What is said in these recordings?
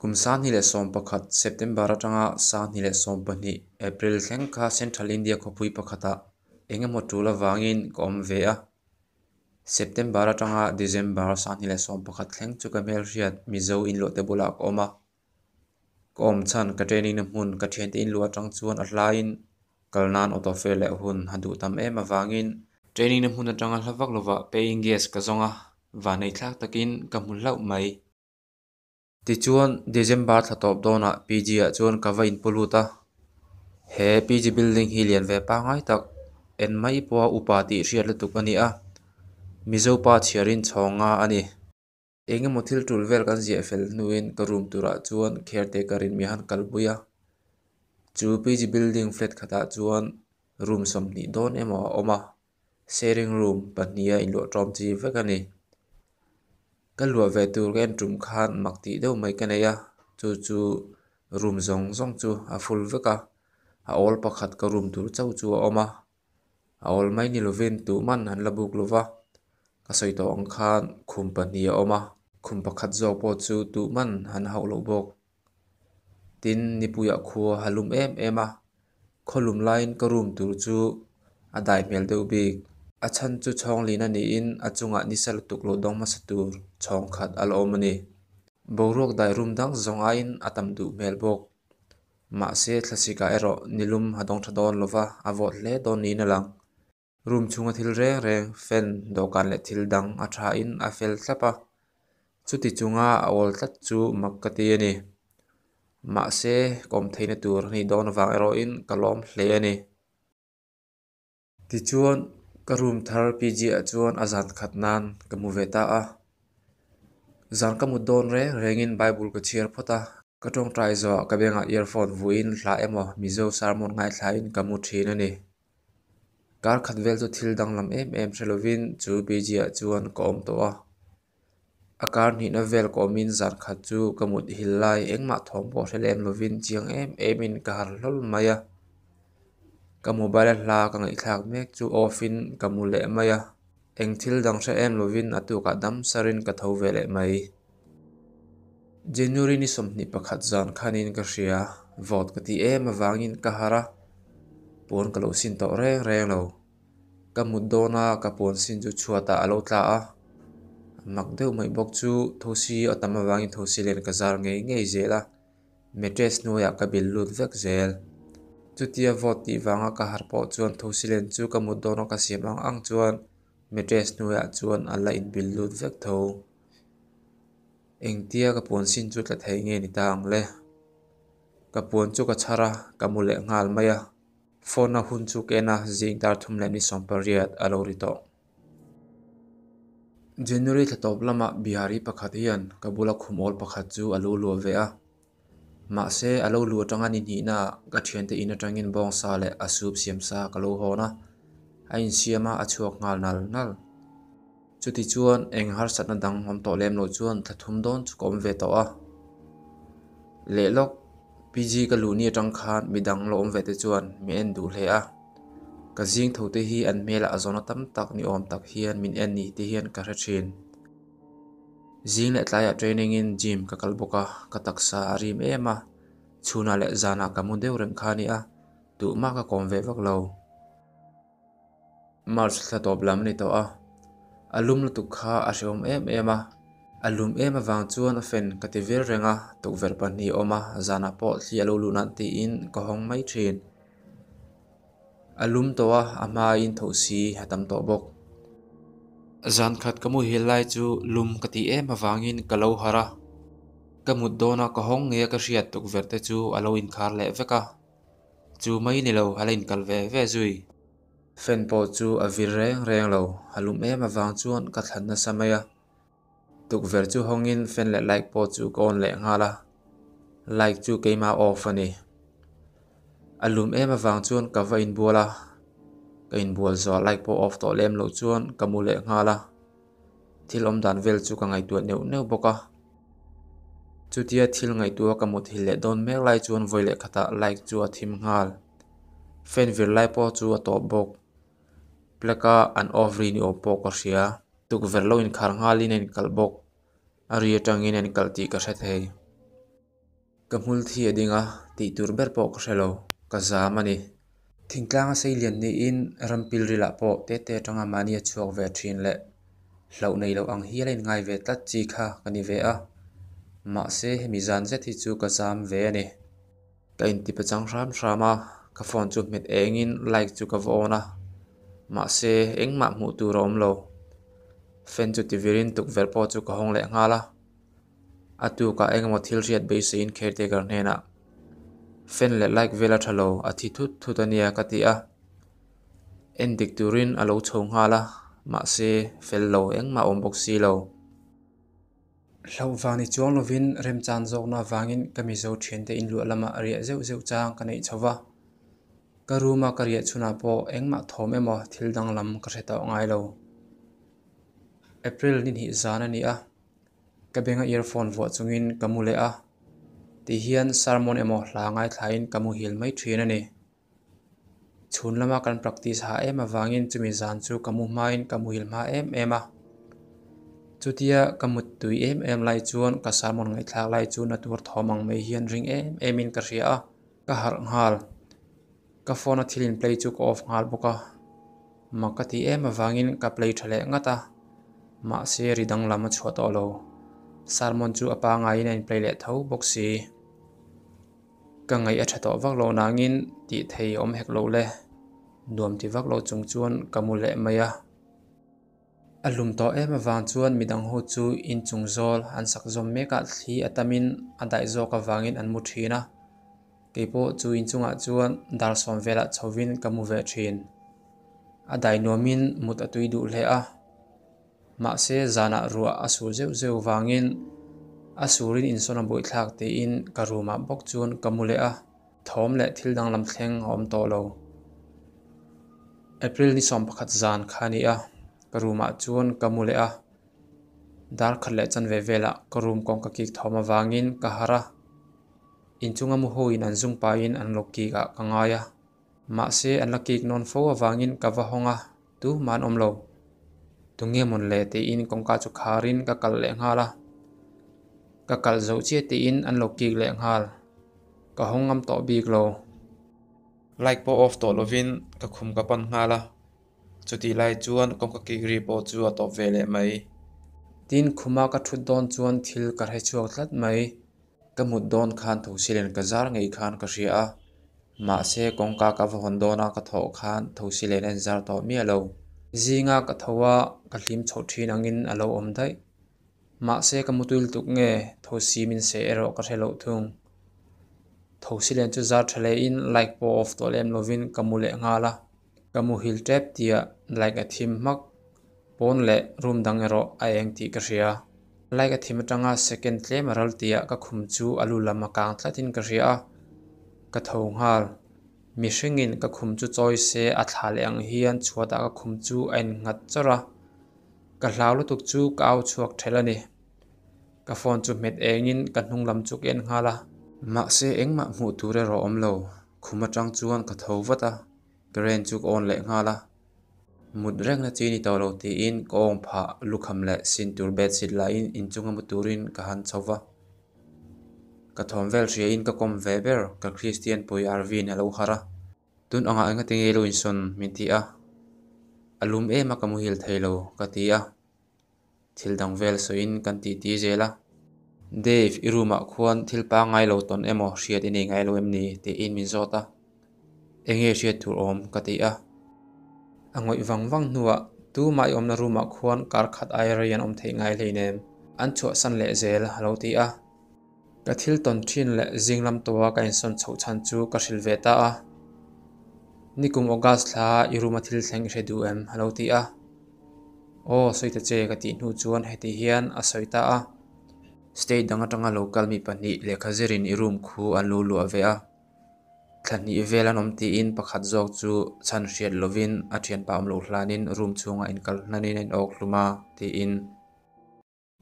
Kum 2011 September atanga 2012 April thleng kha Central India khawpui pakhatah eng emaw tul avangin ka awm ve a. September atanga December 2011 thleng chu ka hmelhriat Mizo inluahte bulah ka awm a. Ka awm chhan ka training na hmun ka thiante inluah atang chuan a hlaiin kal nan auto fare leh hun a duh tam em avangin training na hmun atanga hla vak lovah paying guest ka zawng a, vanneithlak takin ka hmu hlauh mai. Tichuan, December thla tawp dawnah PG ah chuan ka va inpu lut a. He PG building hi lian ve pangngai tak, en mai pawha upa tih hriat lutuk a ni a, Mizo pa chhiarin chhawng nga a ni. Eng emaw thil tul vel kan ziah fel hnuin ka room turah chuan caretaker in mi han kalpui a. Chu PG building flat khatah chuan room 20 dawn emaw a awm a, sharing room pahniha inluah ṭawm chi vek a ni. Ka luah ve tur ka en tum khan mak tih deuh mai ka nei a, chu chu room zawng zawng chu a full vek a, a awl pakhat ka room tur chauh chu a awm a, a awl mai ni lovin tuhman an la buk lova, ka sawi tawh ang khan khum pahnih a awm a, khum pakhat zawk pawh chu tuhman an hauh loh bawk. Tin, nipuiah khua a lum em em a, khaw lum laiin ka room tur chu a dai hmel deuh bik. A chhan chu chhawng lin a niin a chungah nisa lutuk lo dawng hmasa tur chhawng khat a la awm a ni. Boruak dai room dang zawng aiin a tam duh hmel bawk. Mahse, thlasikah erawh nilum a dawng tha dawn lova, a vawt hle dawn niin a lang. Room chhunga thil reng reng, fan, dawhkan leh thil dang a thain a fel thlap a, chuti chunga a awl tlat chu mak ka ti a ni. Mahse, ka awm theihna tur a nih dawn avang erawhin ka lawm hle a ni. Tichuan, ka room thar PG ah chuan a zan khat nan ka mu ve ta a. Zan ka mut dawn reng rengin Bible ka chhiar phawt a, ka tawngtai zawhah ka bengah earphone vuiin hla emaw Mizo sermon ngaithlain ka mu thin a ni. Kar khat vel chu thil danglam em em hre lovin chu PG ah chuan ka awm tawh a. A kar hnihna vel ka awmin zan khat chu ka mut hil lai engmah thawm pawh hre lem lovin chiang em emin ka har hlawl mai a. Ka mobile a hla ka ngaihthlak mek chu off in ka mu leh mai a. Eng thil dang hre em lovin a tukah dam sarin ka tho ve leh mai. January ni 21 zan khanin ka hria, vawt ka ti em avangin ka harh a, puan ka lo sin tawh reng reng lo. Ka mut dawn a, ka puan sin chu chhuatah a lo tla a. Mak deuh mai bawk chu thosi a tam avangin thosi len ka zar ngei ngei zel a, mattress hnuaiah ka bil lut vek zel. Chutia vawt tih vanga ka harh pawh chuan thosi len chu ka mut dawna ka siam ang ang chuan mattress hnuaiah chuan a la inbil lut vek tho. Engtia ka puan sin chu tla thei nge ni ta ang le? Ka puan chu ka chhar a, ka mu leh nghal mai a. Phone a hun chu ka en a, zing dar thum leh ni 18 a lo ri tawh. January thla tawp lamah Bihari pakhat hian ka bula khum awl pakhat chu a lo luah ve a. Mahse, a lo luh atanga ni hnihnaah ka thiante in atangin bawngsa leh a soup siam sa ka lo hawn a, a insiam a, a chhuak nghal nal nal. Chutichuan, eng harsatna dang awm tawh lem loh chuan thla thum dawn chu ka awm ve tawh a. Leh lawk, PG ka luh ni atang khan midang lo awm ve te chuan min en duh hle a. Ka zing tho te hi an hmelah a zawna tam tak ni awm tak hian min en ni te hian ka hre thin. Zing leh tlaiah training in gym ka kal bawk a, ka taksa a rim em a, chhunah leh zanah ka mu deuh reng kha a ni a, tuhmah ka kawm ve vak lo. March thla tawp lam a ni tawh a, a lum lutuk kha a hrehawm em em a, a lum em avang chuan a fan ka ti vir reng a, tukverh pahnih a awm a, zanah pawh thli a lo luh nan tiin ka hawng mai thin. A lum tawh a, a hmain thosi a tam tawh bawk. Zan khat ka muhil lai chu lum ka tih em avangin ka lo harh a, ka mut dawna ka hawng ngei a ka hriat tukverh te chu a lo inkhar leh vek a, chu mai ni lo a la inkal ve ve zui. Fan pawh chu a vir reng reng lo, a lum em avang chuan ka thlan nasa mai a. Tukverh chu hawngin fan leh light pawh chu ka on leh nghal a, light chu keimah off a ni. A lum em avang chuan ka va inbual a, ka inbual zawh light pawh off tawh lem loh chuan ka mu leh nghal a. Thil awm dan vel chu ka ngaihtuah neuh neuh bawk a. Chutia thil ngaihtuah ka mut hil leh dawn mek lai chuan vawi leh khatah light chu a thim nghal. Fan vir lai pawh chu a tawp bawk. Plug a an off ri ni awm pawh ka hria. Tukverh lo inkhar nghalin a inkalh bawk. A ri atangin a inkalh tih ka hre thei. Ka hmul thi a ding a, tih tur ber pawh ka hre lo, ka zam a ni. Thingtlanga seilian niin ram pilrilah pawh tete atanga mahni a chhuak ve thin leh hlauh nei lo ang hial a inngai ve tlat chi kha ka ni ve a, mahse hemi zan zet hi chu ka zam ve a ni. Ka inti pachang hram hram a, ka phone chu hmet engin light chu ka va on a, mahse engmah hmuh tur a awm lo. Fan chu tivirin tukverh pawh chu ka hawng leh nghal a. A tukah engemaw thil hriat beiseiin caretaker hnenah fan leh light vel a tha lo, a thi thut thut a nia ka ti a. En dik turin a lo chho nghal a, mahse fel lo engmah a awm bawk si lo. Hlauh vang ni chuang lovin remchan zawkna avangin ka Mizo thiante inluah lamah riah zeuh zeuh chang ka neih chho va. Ka room a ka riah chhunah pawh engmah thawm emaw thil danglam ka hre tawh ngai lo. April ni hnih zan a ni a, ka benga earphone vuah chungin ka mu leh a, tihian sermon emaw hla ngaithlain ka muhil mai thin a ni. Chhun lama kan practice hah em avangin chumi zan chu ka mu hmain ka muhil hma em em a. Chutia ka mut tui em em lai chuan ka sermon ngaihthlak lai chu na tur thawm ang mai hian ring em emin ka hria a, ka harh nghal. Ka phone a thil in play chu ka off nghal bawk a, mak ka tih em avangin ka play tha leh ngat a, mahse ri danglam a chhuah tawh lo. Sermon chu a pangaiin a in play leh tho bawk si. Ka ngaih a tha tawh vak lo nangin tih thei awm hek lo le, nuam ti vak lo chung chuan ka mu leh mai a. A hlum tawh em avang chuan midang ho chu inchung zawl an sak zawm mek ah thli a tamin a daih zawk avangin an mu thin a. Kei pawh chu inchungah chuan dar sawm velah chhovin ka mu ve thin. A dai nuamin mut a tui duh hle a. Mahse zanah ruah a sur zeuh zeuh vangin a surin insawn a buaithlak tiin ka room ah bawk chuan ka mu leh a, thawm leh thil danglam thleng a awm tawh lo. April ni 11 zan kha a ni a, ka room ah chuan ka mu leh a, dar khat leh chanve velah ka room kawngka kik thawm avangin ka harh a, inchunga mu hoin an zung pahin an lo kik ah ka ngai a. Mahse an la kik nawn fo avangin ka va hawng a, tu mah an awm lo. Tunge mawn le tiin kawngka chu kharin ka kalh leh nghal a. Ka kalh zoh chiah tiin an lo kik leh nghal. Ka hawng ngam tawh bik lo. Light pawh off tawh lovin ka khum ka pan nghal a. Chutih lai chuan kawngka kik ri pawh chu a tawp ve leh mai. Tin khuma ka thut dawn chuan thil ka hre chhuak tlat mai. Ka mut dawn khan Thosilen ka zar ngei khan ka hria a, mahse kawngka ka va hawn dawna ka thawh khan Thosilen a inzar tawh miah lo. Zinga ka tho a, ka hlim chhoh thin angin a lo awm daih. Mahse ka mutui lutuk nge Thosi min seh erawh ka hre loh thung. Thosilen chu zar tha lehin light pawh off tawh lem lovin ka mu leh nghal a, ka muhil tep tihah light a thim hmak. Pawn leh room dang erawh a eng tih ka hria. Light a thim atanga second tlem a ral tihah ka khum chu a lu lam a kang tlatin ka hria a, ka tho nghal. Mihringin ka khum chu chawi se a thla leh ang hian chhuatah ka khum chu a innghat chawrh a, ka hlau lutuk chu ka au chhuak thelh a ni. Ka phone chu hmet engin ka hnung lam chu ka en nghal a. Mahse engmah hmuh tur erawh a awm lo, khum atang chuan ka tho vat a, current chu ka on leh nghal a. Mut rengna chi ni tawh lo tiin ka awng phah lukham leh sin tur bedsheet laiin inchunga mu turin ka han chho va. Ka thawm vel hriain ka kawm ve ber ka Kristian pui Arvin a lo harh a. Tun angah engati nge lo insawn min ti a, a lum em a ka muhil thei lo ka ti a. Thil dang vel sawiin kan tih ti zel a. Dave, i room ah khuan thil pangngai lo tawn emaw hriat i nei ngai lo em ni? tiin min zawt a. Enge hriat tur awm? ka ti a. A ngawih vang vang hnuah tumah i awmna room ah khuan kar khat aia rei an awm theih ngai hleinem, an chhuahsan leh zel a lo ti a. Ka thil tawn thin leh zing lam tawha ka insawn chhoh chhan chu ka hrilh ve ta a. Nikum August thla i room a thil thleng i hre duh em? a lo ti a. Aw, sawi ta che ka tih hnu chuan heti hian a sawi ta a. State dang atanga local mi pahnih lehkha zirin i room khu an lo luah ve a. Thla hnih vel an awm tiin pakhat zawk chu chhan hriat lovin a thianpa awm loh hlanin room chhungah inkal hnanin a inawk hlum a tiin.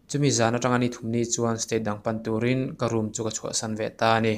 Chumi zan atanga ni thum ni chuan state dang pan turin ka room chu ka chhuahsan ve ta a ni.